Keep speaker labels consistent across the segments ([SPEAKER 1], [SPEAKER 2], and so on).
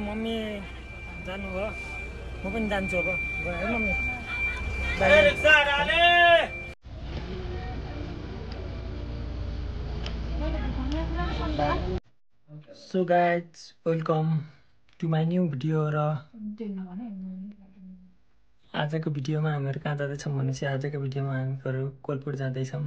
[SPEAKER 1] Mummy जानुभयो म पनि जान्छु अब गयो mummy so guys welcome to my new video र आजको भिडियोमा हामीहरू कहाँ जाँदैछौँ भनेपछि आजको भिडियोमा हामीहरू कोलपुर जाँदैछौँ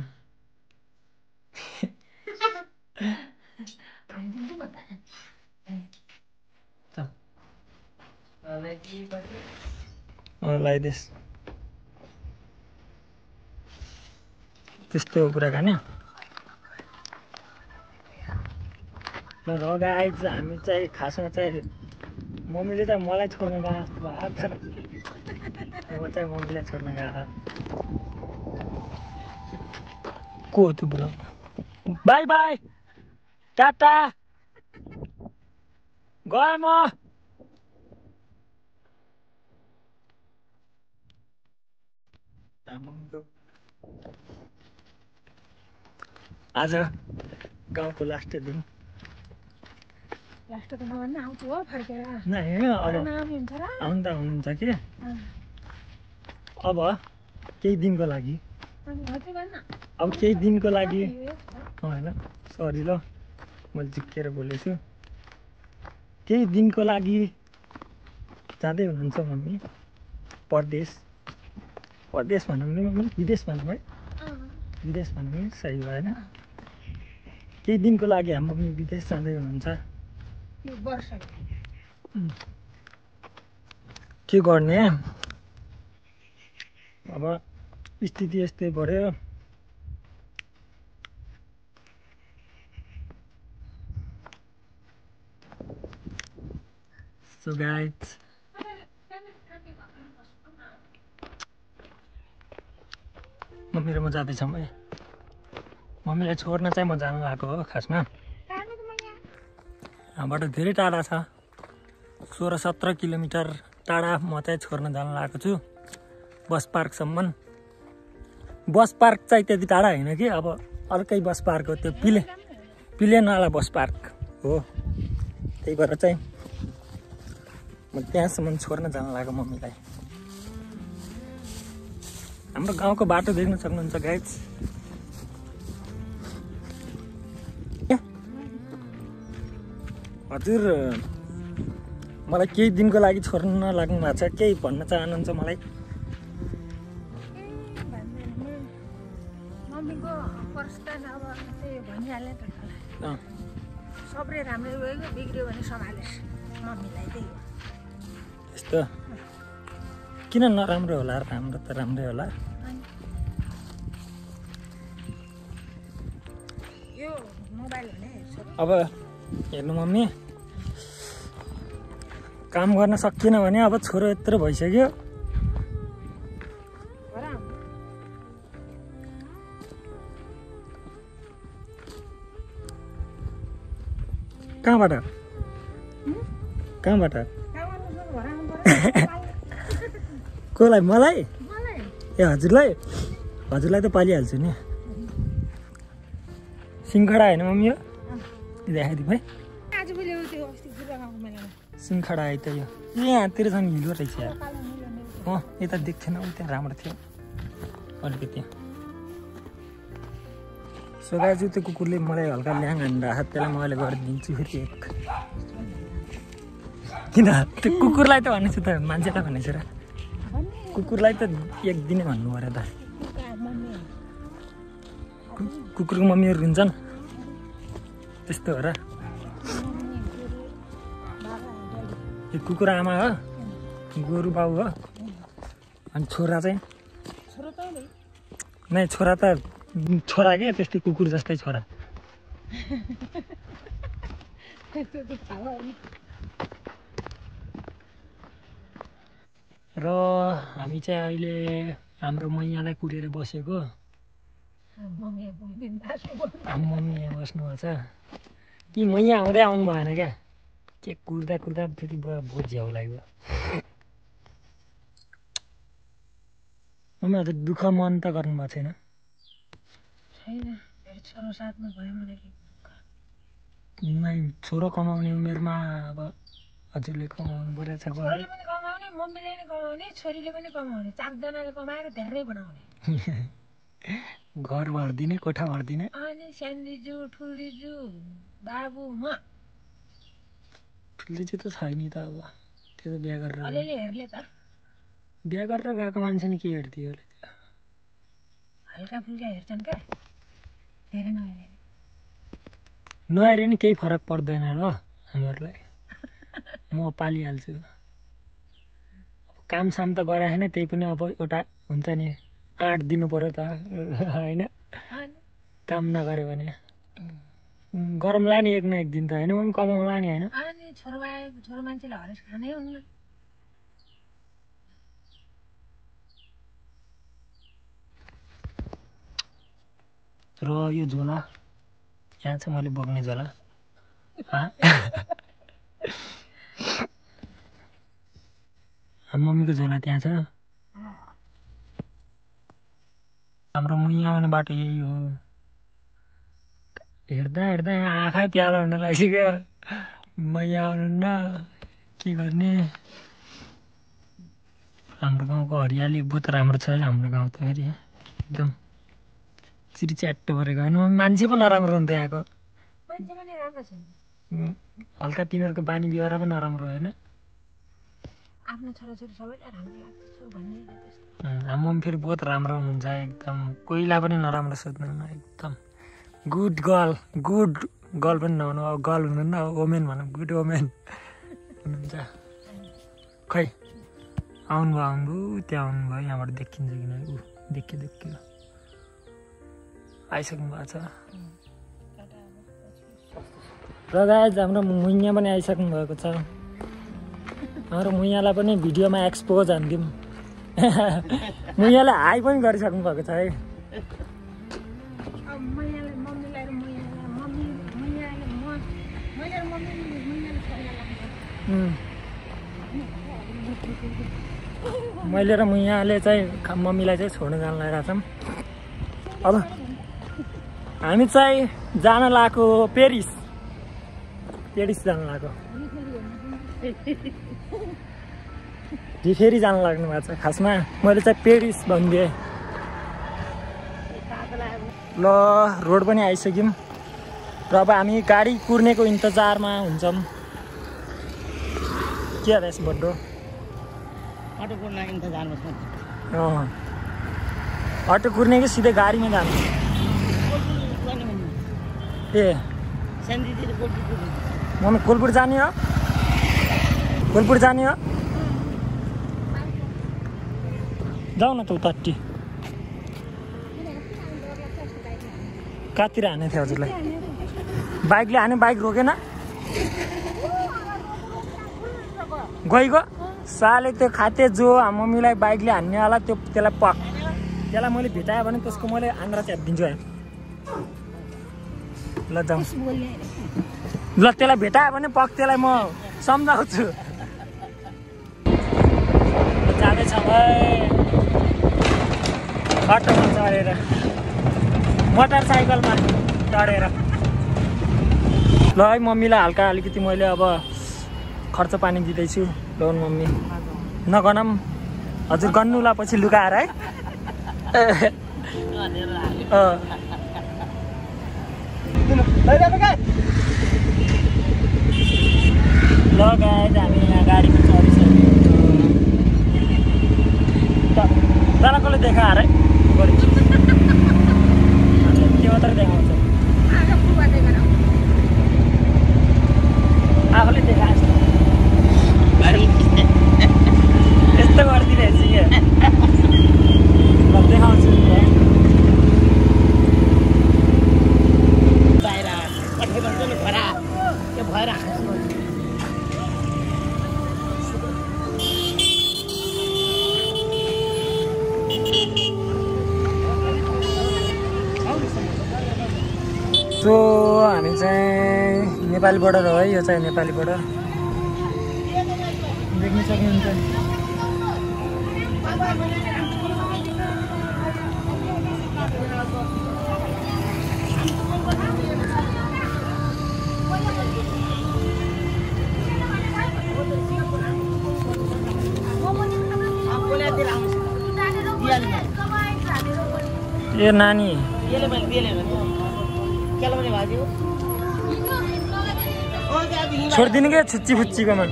[SPEAKER 1] लगाइदिएस् त्यस्तो कुराकानी र गाइज हामी चाहिँ खासमा चाहिँ मम्मीले चाहिँ मलाई छोड्न गएको जस्तो भयो तर म चाहिँ मम्मीलाई छोड्न गएको को हो त्यो बुढो बाई बाई टाटा गएँ म आज गाउँको लास्ट दिन
[SPEAKER 2] लास्ट त नभन्दा आउँछु हो फर्केर
[SPEAKER 1] नै अब आउनु त आउनुहुन्छ कि अब केही दिनको लागि अब केही दिनको लागि होइन सरी ल मैले झिक्केर बोलेछु केही दिनको लागि जाँदै हुनुहुन्छ मम्मी परदेश भनौँ नि मम्मी विदेश भनौँ है विदेश भनौँ नि सही भएन केही दिनको लागि हाम्रो मम्मी विदेश जाँदै हुनुहुन्छ के गर्ने अब स्थिति यस्तै बढ्यो सो गाइज मम्मी र म जाँदैछौँ है मम्मीलाई छोड्न चाहिँ म जानु आएको हो खासमा यहाँबाट धेरै टाढा छ 16-17 किलोमिटर टाढा म चाहिँ छोड्न जान लागेको छु बस पार्कसम्म बस पार्क चाहिँ त्यति टाढा होइन कि अब अर्कै बस पार्क हो त्यो पिलेनवाला बस पार्क हो त्यही भएर चाहिँ म त्यहाँसम्म छोड्न जान लागेको मम्मीलाई हाम्रो गाउँको बाटो देख्न सक्नुहुन्छ गाइज हजुर मलाई केही दिनको लागि छोड्न लाग्नु भएको छ केही भन्न चाहनुहुन्छ मलाई
[SPEAKER 2] मम्मीको पर्सन अब त्यही भनिहाल्ने त सबै राम्रै गयो बिग्रियो भने सम्हालेस् मम्मीलाई त्यही हो
[SPEAKER 1] त्यस्तो किन नराम्रो होला राम्रो त राम्रै होला
[SPEAKER 2] यो मोबाइल भने
[SPEAKER 1] अब हेर्नु मम्मी काम गर्न सकिएन भने अब छोरो यत्रो भइसक्यो कहाँबाट कसलाई मलाई ए हजुरलाई त पालिहाल्छु नि सिङखडा होइन मम्मी यो देखाइदिउँ है सिङखडा है त यो यहाँतिर झन् हिलो रहेछ यार यता देख्थेन त्यहाँ राम्रो थियो अलिकति सोगाजु त्यो कुकुरले मलाई हल्का ल्याङ हान्दा त्यसलाई मैले गरिदिन्छु फेरि एक किन त्यो कुकुरलाई त भनेछु त मान्छेलाई भनेछु र कुकुरलाई त एक दिनै भन्नु पऱ्यो त कुकुरको मम्मीहरू रुन्छन् त्यस्तो हो र यो कुकुर आमा हो गोरु बाउ हो अनि छोरा चाहिँ नै छोरा त छोरा के त्यस्तै कुकुर जस्तै छोरा र हामी चाहिँ अहिले हाम्रो मैयालाई कुरेर बसेको मम्मी यहाँ बस्नुभएको छ कि मैया आउँदै आउनु भएन क्या के कुर्दा फेरि बहुत झ्याउ लाग्यो मम्मी हजुर दुःख मन त गर्नुभएको छैन
[SPEAKER 2] छोरो साथमा भयो मलाई
[SPEAKER 1] छोरो कमाउने उमेरमा अब हजुरले कमाउनु परेको छ
[SPEAKER 2] छोरीले पनि कमाउने मम्मीले पनि कमाउने छोरीले पनि कमाउने 4 जनाले कमाएर धेरै बनाउने
[SPEAKER 1] घर भर्दिने कोठा भर्दिने
[SPEAKER 2] अनि सानोजू ठुलीजू बाबु म
[SPEAKER 1] ठुलीजू त छैन त अब त्यो त बिहा गरेर
[SPEAKER 2] अलिअलि हेर्ले त
[SPEAKER 1] बिहा गरेर गएको मान्छे नि के हेर्थ्यो होला त्यो
[SPEAKER 2] हल्का फुल्का हेर्छन् क्या धेरै नहेरे
[SPEAKER 1] नहेरे नि केही फरक पर्दैन र हामीहरूलाई म पालिहाल्छु अब कामसाम त गराएन त्यही पनि अब एउटा हुन्छ नि आँट दिनु पर्यो त होइन काम नगऱ्यो भने गरौँला नि एक न एक दिन त होइन म पनि कमाउँला नि होइन
[SPEAKER 2] अनि छोरो मान्छेले हरेस खानै हुन्न
[SPEAKER 1] र यो झोला यहाँ छ मैले बोक्ने झोला मम्मीको झोला त्यहाँ छ हाम्रो मुही आउने बाटो यही हो हेर्दा हेर्दा आँखा प्यालो हुन लागिसक्यो मैया आउनुहुन्न के गर्ने हाम्रो गाउँको हरियाली बहुत राम्रो छ हाम्रो गाउँ त फेरि एकदम चिरिच्याट्टो परेको होइन मान्छे पो नराम्रो हुन्छ यहाँको हल्का तिनीहरूको बानी व्यवहार पनि नराम्रो होइन
[SPEAKER 2] आफ्नो छोराछोरी सबैलाई राम्रो लाग्छ भन्ने
[SPEAKER 1] हाम्रो पनि फेरि बहुत राम्रो हुनुहुन्छ एकदम कोहीलाई पनि नराम्रो सोध्नुहुन्न एकदम गुड गर्ल पनि नहुनु अब गर्ल हुनुहुन्न अब वोमेन भनौँ गुड वोमेन हुनुहुन्छ खै आउनुभयो त्यहाँ आउनुभयो यहाँबाट देखिन्छ कि नै ऊ देखियो आइसक्नु भएको छ र गाइज हाम्रो मुइया पनि आइसक्नु भएको छ हाम्रो मुइयालाई पनि भिडियोमा एक्सपोज हानिदिउँ मुइयाले हाई पनि गरिसक्नु भएको छ है मैले र मुइयाले चाहिँ मम्मीलाई चाहिँ छोड्न जान लागिरहेको छौँ अब हामी चाहिँ जान लागेको पेरिस जान लागेको फेरि जान लाग्नु भएको छ खासमा मैले चाहिँ पेरिस भनिदिएँ ल रोड पनि आइसक्यौँ र अब हामी गाडी कुर्नेको इन्तजारमा हुन्छौँ के रहेछ बड्डो अटो कुर्ने कि सिधै गाडीमा जानु ए मम्मी कोलपुर जाने हो जाऊ न त उताटी कहाँतिर हाने थियो हजुरलाई बाइकले हाने बाइक रोकेन गइगयो साले त्यो खाते जो मम्मीलाई बाइकले हान्नेवाला त्यसलाई मैले भेटाएँ भने त्यसको मैले आन्द्रा च्यापिदिन्छु है ल जाउँ ल त्यसलाई भेटाएँ भने त्यसलाई म सम्झाउँछु जाँदैछ अटोमा चढेर मोटरसाइकलमा चढेर ल है मम्मीलाई हल्का अलिकति मैले अब खर्च पानी दिँदैछु लोन मम्मी नगनम हजुर गर्नुला पछि लुकाएर है ल गाइज हामी यहाँ गाडीमा चढिसक्यौँ तर कसले देखा अरे के मात्र देखाउँछ आफूले देखाएछ यस्तो गरिदिरहेछ क्या देखाउँछु सो हामी चाहिँ नेपाली बोर्डर हो है यो चाहिँ नेपाली बोर्डर देख्न सक्नुहुन्छ ए नानी छोडिदिनु क्या छुच्ची फुच्चीकोमा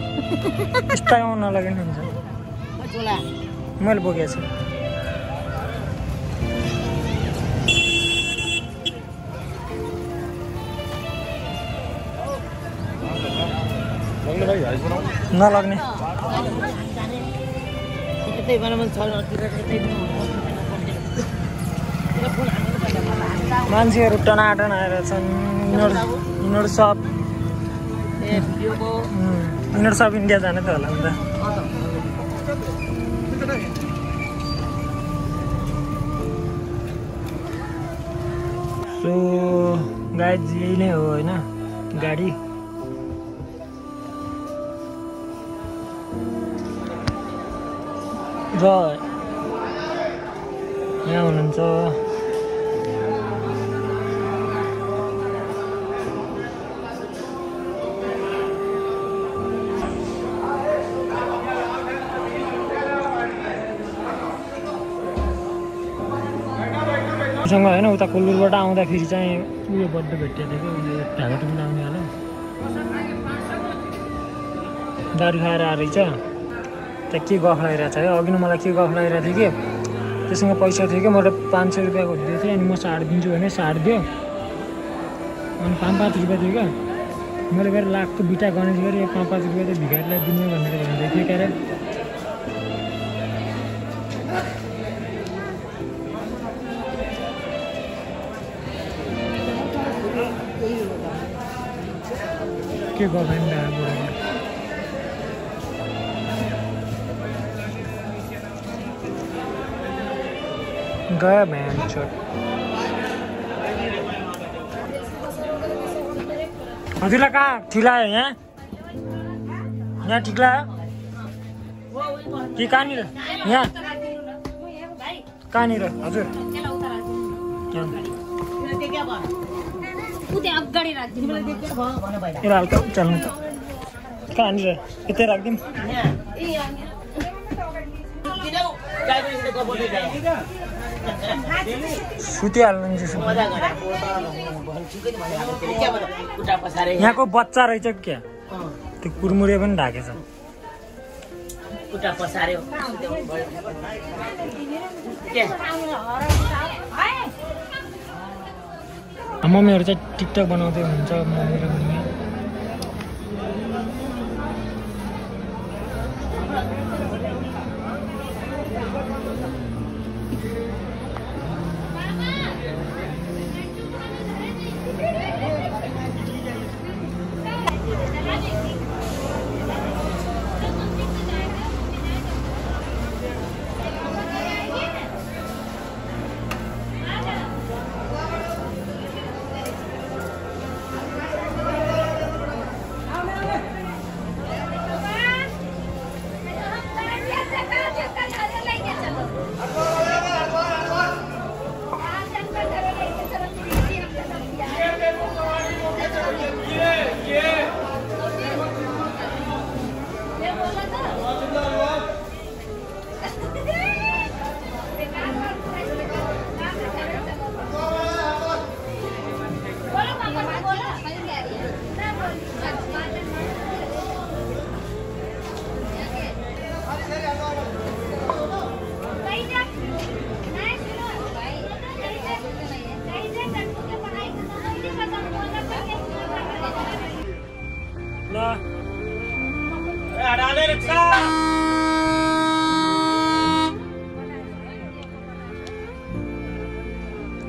[SPEAKER 1] स्टाइलमा नलगाइनु हुन्छ मैले बोकेको छु नलग्ने मान्छेहरू टनाटन आएर छन् यिनीहरू सब इन्डिया जाने त होला नि त सो गाइज यही नै हो होइन गाडी र यहाँ हुनुहुन्छ सँग होइन उता कोल्लुरबाट आउँदाखेरि चाहिँ उयो बर्थडे भेटिएको थियो कि ढाका टुप्पी आउने होला दारू खाएर आएर रहेछ त्यहाँ के गफ लगाइरहेको छ है अघि नै मलाई के गफ लगाइरहेको थियो कि त्योसँग पैसा थियो कि मैले 500 रुपियाँको दिएको थिएँ अनि म 5.5 दिन्छु भने 5.5 दियो अनि 5-5 रुपियाँ थियो क्या मैले गएर लाखको बिटा गणेश गरेँ 5-5 रुपियाँ त भिखारीलाई दिने भनेर भन्दै थिएँ क्यारे के गफ गयो म्यान छोड हजुरलाई कहाँ ठिलायो यहाँ ठिक्लायो कि कहाँनिर यहाँ कहाँनिर हजुर हल्का चल्नु त कहाँनिर यतै राखिदिउँ सुतिहाल्नु यहाँको बच्चा रहेछ क्या त्यो कुरमुरे पनि ढाकेछ मम्मीहरू चाहिँ टिकटक बनाउँदै हुनुहुन्छ मम्मी र मम्मी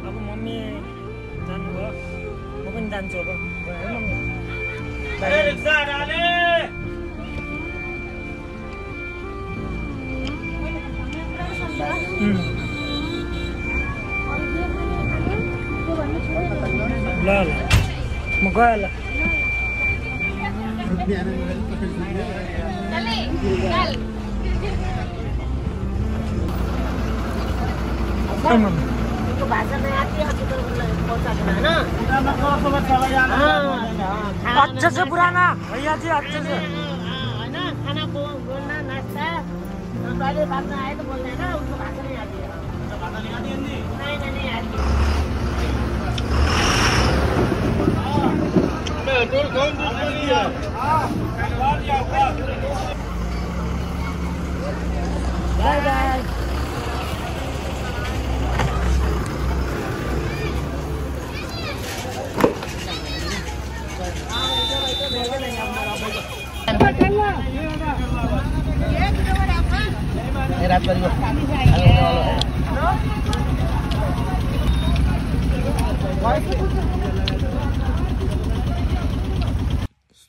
[SPEAKER 1] अब मम्मी जानुभयो म पनि जान्छु अब ल ल म गएँ ल अच्छे से पुराना भैया जी अच्छे से खाना को बोलना नाश्ता पहले बात में आए तो बोलना है ना उसको भाषा नहीं आती है बाय बाय।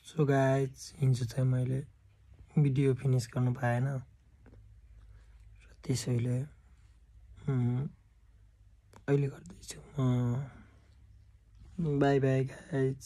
[SPEAKER 1] सो गाइज हिजो चाहिँ मैले भिडियो फिनिस गर्नु पाएन र त्यसैले अहिले गर्दैछु म। By by guys.